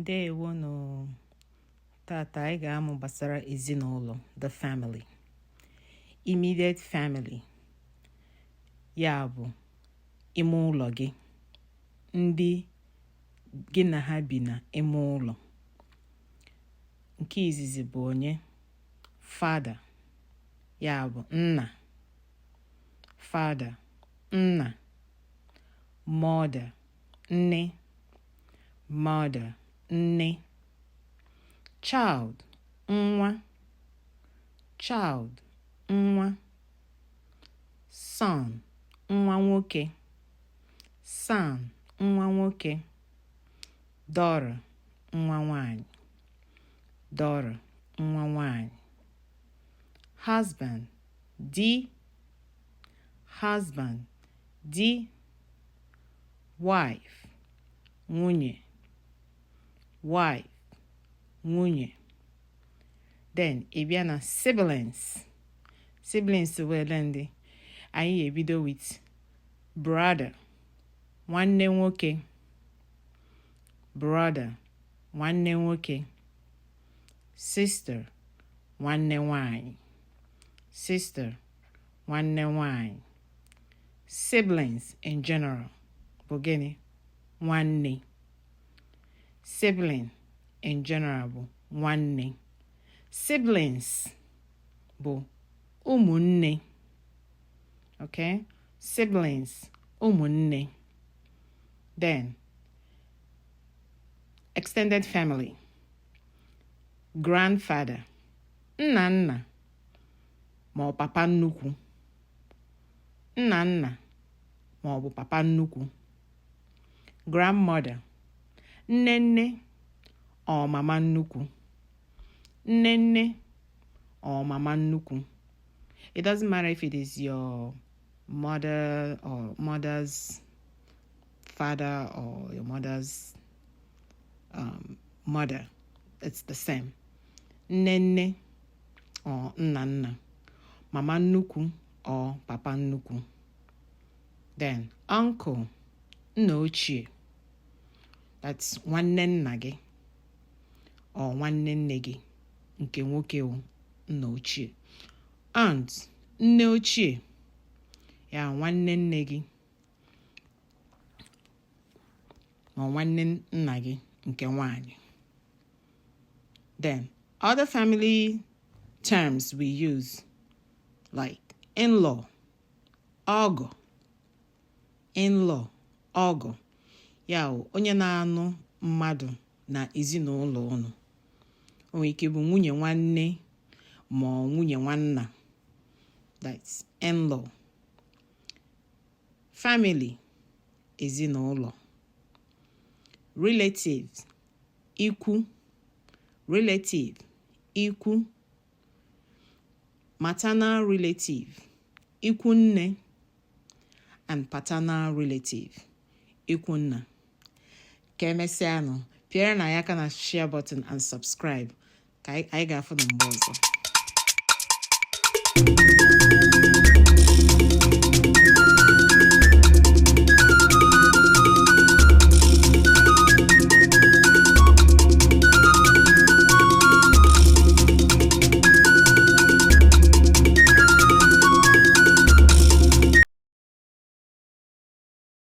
Ndewonụ. Tata anyị ga-amụ gbasara ezinụlọ, the family. Immediate family, ya bụ ime ụlọ gị, ndị gị na ha bi na ime ụlọ. Nke izizi bụ onye? Father, ya bụ nna. Father, nna. Mother, nne. Mother, nne. Child, nwa. Child, nwa. Son, nwa nwoke. Son, nwa nwoke. Daughter, nwa nwanyị. Daughter, nwa nwanyị. Husband, di. Husband, di. Wife, nwunye. Wife, nwunye. Then ị bịa na siblings. Siblings were ndị anyị ebido with brother, nwanne nwoke. Brother, nwanne nwoke. Sister, nwanne nwanyị. Sister, nwanne nwanyị. Siblings in general bụ gịnị? Nwanne. Sibling in general bụ nwanne. Siblings bụ ụmụnne. Okay, siblings, ụmụnne. Then extended family. Grandfather, nna nna ma ọ papa nnukwu. Nna nna ma ọ bụ papa nnukwu. Grandmother, nne nne or mama nnukwu. Nne nne or mama nnukwu. It doesn't matter if it is your mother or mother's father or your mother's mother. It's the same. Nne nne or nna nna. Mama nnukwu or papa nnukwu. Then uncle, nna ochie. That's nwanne nna gị or nwanne nne gị nke nwoke wụ nna ochie. Aunt, nne ochie, ya nwanne nne gị ma nwanne nna gị nke nwanyị. Then other family terms we use, like in-law, ọgọ. In-law, ọgọ, ya wụ onye na-anụ mmadụ na ezinụlọ unu. O nwere ike bụ nwunye nwanne ma ọ nwunye nwanna. That's in-law. Family, ezinụlọ. Relatives, ikwu. Relative, ikwu. Maternal relative, ikwu nne, and paternal relative, ikwu nna. Ka emesịanụ. Pịara na ya aka na share button and subscribe. Ka anyị ga-afụ na mgbe ọzọ.